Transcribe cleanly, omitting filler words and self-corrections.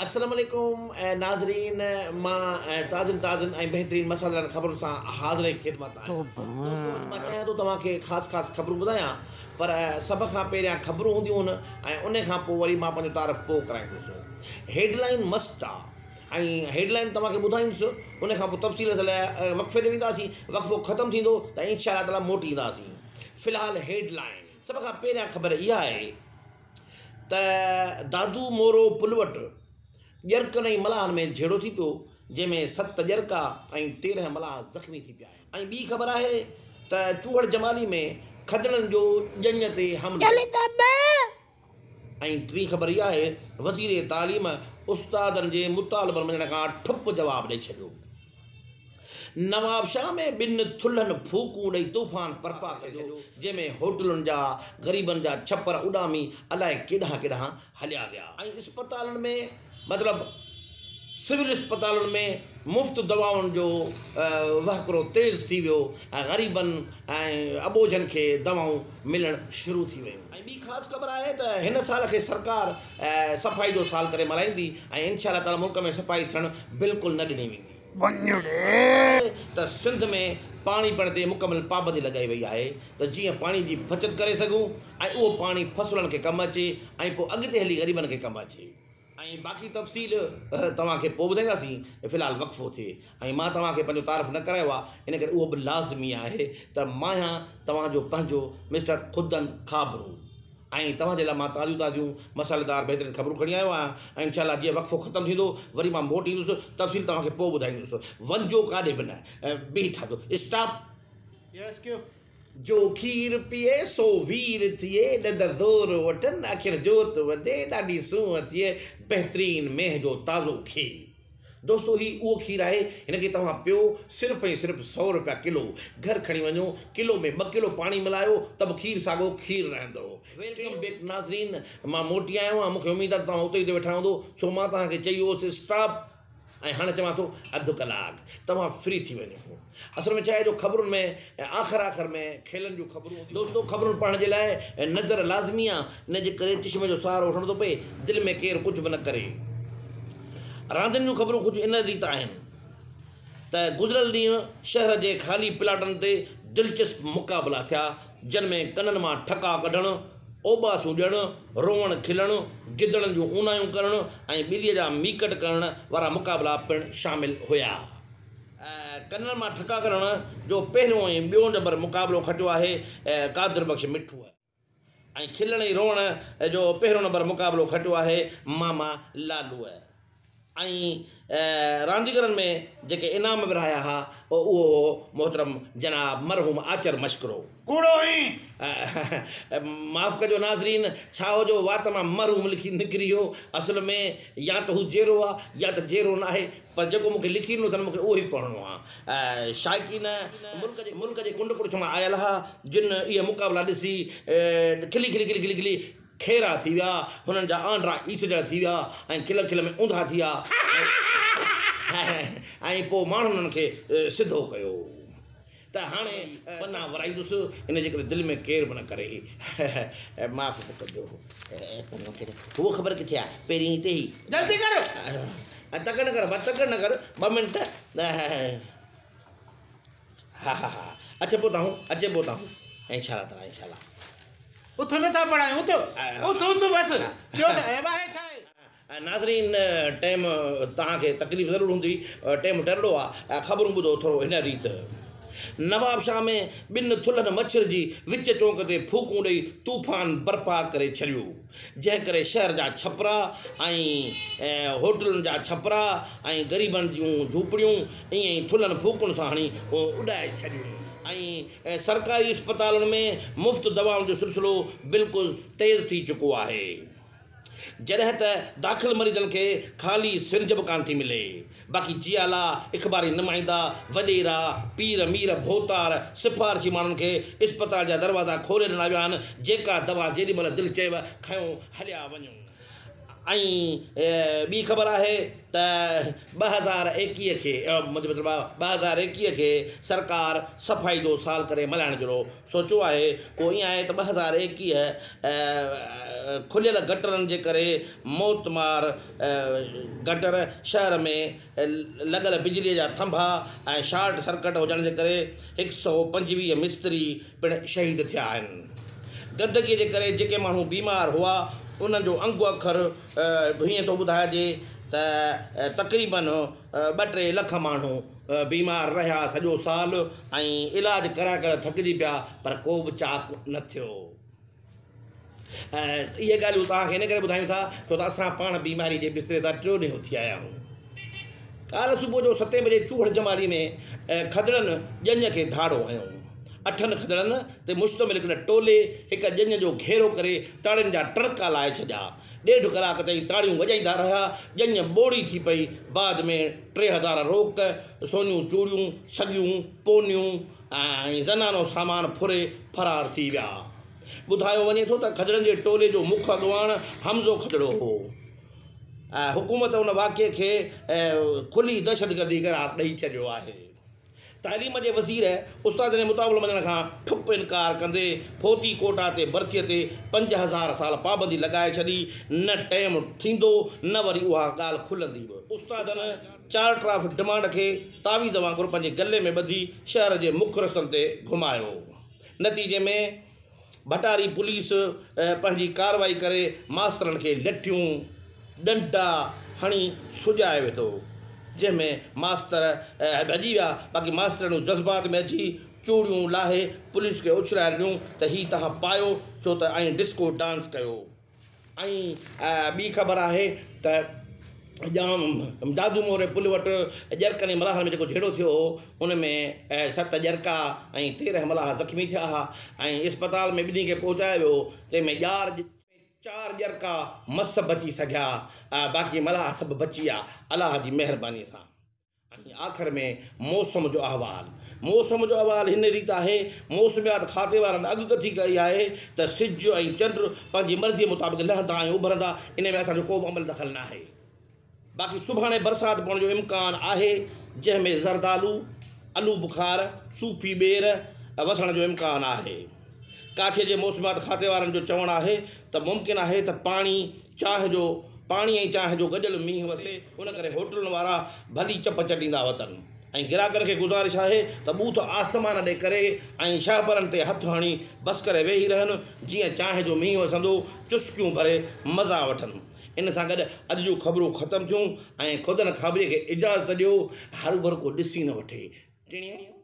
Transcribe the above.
السلام عليڪم ناظرين مان تازين تازين ۽ بهترين مسئلن خبرن سان حاضر خدمت آهيان. دوستو اڄ مان چاهيان ٿو توهان کي خاص خاص خبرون ٻڌايان پر سڀ کان پهريان خبرون هونديون آهن ۽ ان کان پوء وري مان پنهنجو تعارف پوء ڪرائيندس. هيڊ لائين مسٽ آ ۽ هيڊ لائين توهان کي ٻڌائيندس ان کان پوء تفصيل لاء وقفي ڏي وينداسين وقفو ختم ٿيندو ته انشاء الله تعالي موٽي اينداسين. في الحال هيڊ لائين سڀ کان پهريان خبر اها آهي ته دادو مورو پل وٽ ڄرڪن ۽ ملاحن ۾ جهيڙو ٿي پيو، جنهن ۾ ست ڄرڪا ۽ 13 ملاح زخمي ٿي پيا آهن. ۽ ٻي خبر آهي ته چوهڙ جمالي ۾ کدڙن جو ڄڃ تي حملو. ۽ ٽين خبر اها آهي وزير تعليم استادن جي مطالبن مڃڻ کان ٺپ جواب ڏئي ڇڏيو. نوابشاهه ۾ ٻن ٿلهن ڦوڪون ڏئي طوفان برپا ڪري ڇڏيو، جنهن ۾ هوٽلن جا غريبن جا ڇپر اڏامي الائي ڪيڏانهن ڪيڏانهن هليا ويا. ۽ اسپتالن ۾ مطلب سول اسپتالن ۾ مفت دوائن جو وهڪرو تيز ٿي ويو ۽ غريبن ۽ اٻوجهن کي دوائون ملڻ شروع ٿي ويون. ۽ ٻي خاص خبر آهي ته هن سال کي سرڪار صفائي جو سال ڪري ملهائيندي ۽ انشاء الله تعالي ملڪ ۾ صفائي ٿيڻ بلڪل نه ڏني ويندي. ته سنڌ ۾ پاڻي پيئڻ تي مڪمل پابندي لڳائي وئي آهي ته جيئن پاڻي جي بچت ڪري سگهون ۽ اهو پاڻي فصلن کي ڪم اچي ۽ پوء اڳتي هلي غريبن کي ڪم اچي. ۽ باقي تفصيل توهان کي پوء ٻڌائينداسين في الحال وقفو ٿئي ۽ مان توهان کي پنهنجو تعارف نه ڪرايو آهي ان ڪري اهو به لازمي آهي ته مان آهيان توهان جو پنهنجو مسٽر خدن خابرو. ۽ توهان جي لاء مان تازيون تازيون مصالحيدار بهترين خبرون کڻي آيو آهيان ۽ انشاء الله جيئن وقفو ختم ٿيندو وري مان موٽ ايندس تفصيل توهان کي پوء ٻڌائيندس وڃجو ڪاڏي به نه بيهي ٺاهجو اسٽاپ. يس ڪيو. جو کير پيئي سو وير ٿئي، ڏند زور وٺن، اکين جوت وڌي، ڏاڍي سونهن ٿئي، بهترين مينهن جو تازو کير. دوستو هي اهو کير آهي هن کي توهان پيو صرف ۽ صرف سئو رپيا ڪلو گهر کڻي وڃو ڪلو ۾ ٻه ڪلو پاڻي ملايو ته به کير ساڳو کير رهندو. Welcome back ناظرين مان موٽي آيو آهيان مونکي اميد آهي ته توهان اتي ئي ويٺا هوندو ڇو مان توهان کي چئي ويو هوس اسٽاپ ۽ هاڻي چوان ٿو اڌ ڪلاڪ توهان فري ٿي وڃو اصل ۾ ڇا آهي جو خبرن ۾ آخر آخر ۾ کيلن جون خبرون هونديون. دوستو خبرن پڙهڻ جي لاء نظر لازمي آ ان جي ڪري چشمي جو سهارو وٺڻو ٿو پئي دل ۾ ڪير ڪجهه به نه ڪري. راندين جون خبرون ڪجهه ان ريت آهن ته گذريل ڏينهن شهر جي خالي پلاٽن تي دلچسپ مقابلا ٿيا جن ۾ ڪنن مان ٺڪا ڪڍڻ، اوٻاسون ڏيڻ، روئڻ کلڻ، گدڙن جون اونايون ڪرڻ ۽ ٻليء جا ميڪٽ ڪرڻ وارا مقابلا پڻ شامل هيا. ڪنن مان ٺڪا ڪڍڻ جو پهريون ۽ ٻيو نمبر مقابلو کٽيو آهي قادر بخش مٺوء ۽ کلڻ ۽ روئڻ جو پهريون نمبر مقابلو کٽيو آهي ماما لالوء ۽ رانديگرن ۾ جيڪي انعام ورهايا ها اهو هو محترم جناب مرحوم آچر مشڪرو. ڪوڙو آهين. معاف ڪجو ناظرين ڇا هو جو وات مان مرحوم لکي نڪري ويو اصل ۾ يا ته هو جيئرو آ يا ته جيئرو ناهي پر جيڪو مون کي لکي ڏنو اٿن مون کي اهو ئي پڙهڻو آ. شائقين ملڪ جي ملڪ جي ڪنڊ ڪڙڇ مان آيل ها جن اهي مقابلا ڏسي کلي کلي کلي کلي کلي کيرا ٿي ويا هنن جا آنڊرا ايسجڻ ٿي ويا ۽ کل کل ۾ اونڌا ٿي ويا ۽ پوء ماڻهن انهن کي سڌو ڪيو. ته هاڻي پنا ورائيندس، ان جي ڪري دل ۾ ڪير به نه ڪري. معاف به ڪجو. پنو ڪهڙو؟ هوء خبر ڪٿي آ؟ پهرين هتي هئي. جلدي ڪر. تڪڙ نه ڪر ڀا، تڪڙ نه ڪر، ٻه منٽ. ها ها ها، اچي پهتا آهون، اچي پهتا آهون. انشاء الله تعاليٰ، انشاء الله. اٿ نه ٿا پڙهايون، اٿ، اٿ، اٿ بس. ٻيو ته عيب آهي ڇا آهي؟ ناظرين ٽيم توهان کي تڪليف ضرور هوندي ٽيم ٽرڙو آ خبرون ٻڌو ٿورو هن ريت نوابشاهه ۾ ٻن ٿلهن مڇر جي وچ چونڪ تي ڦوڪون ڏئي طوفان برپا ڪري ڇڏيو جنهن ڪري شهر جا ڇپرا ۽ هوٽلن جا ڇپرا ۽ غريبن جون جهوپڙيون ائين ئي ٿلهن ڦوڪن سان هڻي اڏائي ڇڏيون ۽ سرڪاري اسپتالن ۾ مفت دوائن جو سلسلو بلڪل تيز ٿي چڪو آهي. جڏهن ته داخل مريضن کي خالي سرنج به ڪانه ٿي ملي. باقي جيالا، اخباري نمائندا، وڏيرا، پير، مير، ڀوتار، سفارشي ماڻهن کي اسپتال جا دروازا کولي ڏنا ويا آهن، جيڪا دوا جيڏي مهل دل چيو کنيو هليا وڃو. ۽ ٻي خبر آهي ته 2021 کي منهنجو مطلب آهي 2021 کي سرڪار صفائي جو سال ڪري ملهائڻ جو سوچيو آهي. اهو ائين آهي ته 2021 کليل گٽرن جي ڪري موتمار گٽر شهر ۾ لڳل بجلي جا ٿنڀا ۽ شارٽ سرڪٽ هجڻ جي ڪري هڪ سئو 25 مستري پڻ شهيد ٿيا آهن. گندگي جي ڪري جيڪي ماڻهو بيمار هئا انهن جو انگ اکر هيئن ٿو ٻڌائجي ته تقريبن ٻه ٽي لک ماڻهو بيمار رهيا سڄو سال ۽ علاج ڪرائي ڪرائي ٿڪجي پيا پر ڪو به چاق نه ٿيو. اهي ڳالهيون توهان کي ان ڪري ٻڌايون ٿا ڇو ته اسان پاڻ بيماري جي بستري تان ٽيون ڏينهن اٿي آيا آهيون. ڪالهه صبح جو ستين بجي چوهڙ جمالي ۾ کدڙن ڄڃ کي ڌاڙو هنيو. اٺن کدڙن تي مشتمل هڪڙي ٽولي هڪ ڄڃ جو گهيرو ڪري تاڙين جا ٽڙڪا لائي ڇڏيا. ڏيڍ ڪلاڪ تائين تاڙيون وڄائيندا رهيا. ڄڃ ٻوڙي ٿي پئي. بعد ۾ 3000 روڪ، سونيون چوڙيون، سڳيون، پونيون ۽ زنانو سامان ڦري فرار ٿي ويا. ٻڌايو وڃي ٿو ته کدڙن جي ٽولي جو مک اڳواڻ حمزو کدڙو هو. حڪومت ان واقعي کي کلي دهشتگردي قرار ڏئي ڇڏيو آهي. تعليم جي وزير استادن جي مطالبو مڃڻ کان ٺپ انڪار ڪندي فوتي ڪوٽا تي ڀرتي تي 5000 سال پابندي لڳائي ڇڏي، نه ٽيم ٿيندو نه وري اها ڳالهه کلندي به. استادن چارٽر آف ڊمانڊ کي تعويذ وانگر پنهنجي گلي ۾ ٻڌي شهر جي مک رستن تي گهمايو. نتيجي ۾ ڀٽاري پوليس پنهنجي ڪارروائي ڪري ماسترن کي لٺيون، ڏنڊا هڻي سڄائي وڌو، جنهن ۾ ماستر ڀڄي ويا، باقي ماسترياڻيون جذبات ۾ اچي چوڙيون لاهي پوليس کي اڇلائي ڏنيون ته هي توهان پايو ڇو ته ۽ ڊسڪو ڊانس ڪيو. ۽ ٻي خبر آهي ته ڄام دادو موري پل وٽ ڄرڪن ۽ ملاحن ۾ جيڪو جهيڙو ٿيو هو ان ۾ 7 ڄرڪا ۽ 13 ملاح زخمي ٿيا ها ۽ اسپتال ۾ ٻنهي کي پهچايو ويو تنهن ۾ چار ڄرڪا مس بچي سگهيا باقي ملاح سڀ بچي ويا الله جي مهرباني سان. ۽ آخر ۾ موسم جو احوال. موسم جو احوال هن ريت آهي، موسميات کاتي وارن اڳڪٿي ڪئي آهي ته سج ۽ چنڊ پنهنجي مرضيء مطابق لهندا ۽ اڀرندا، انهي ۾ اسان جو ڪو به عمل دخل ناهي. باقي سڀاڻي برسات پوڻ جو امڪان آهي، جنهن ۾ زردالو، الو بخار، صوفي ٻير وسڻ جو امڪان آهي. ڪاڇي جي موسميات کاتي وارن جو چوڻ آهي ته ممڪن آهي ته پاڻي چانهه جو پاڻي ۽ چانهه جو گڏيل مينهن وسي، ان ڪري هوٽلن وارا ڀلي چپ چٽيندا وتن ۽ گراهڪن کي گذارش آهي ته ٻوٿ آسمان ڏي ڪري ۽ شهپرن تي هٿ هڻي بس ڪري ويهي رهن، جيئن چانهه جو مينهن وسندو چسڪيون ڀري مزا وٺن. ان سان گڏ اڄ جون خبرون ختم ٿيون ۽ خودن خابريء کي اجازت ڏيو، هروڀرو ڪو ڏسي نه وٺي. ٽڻيون.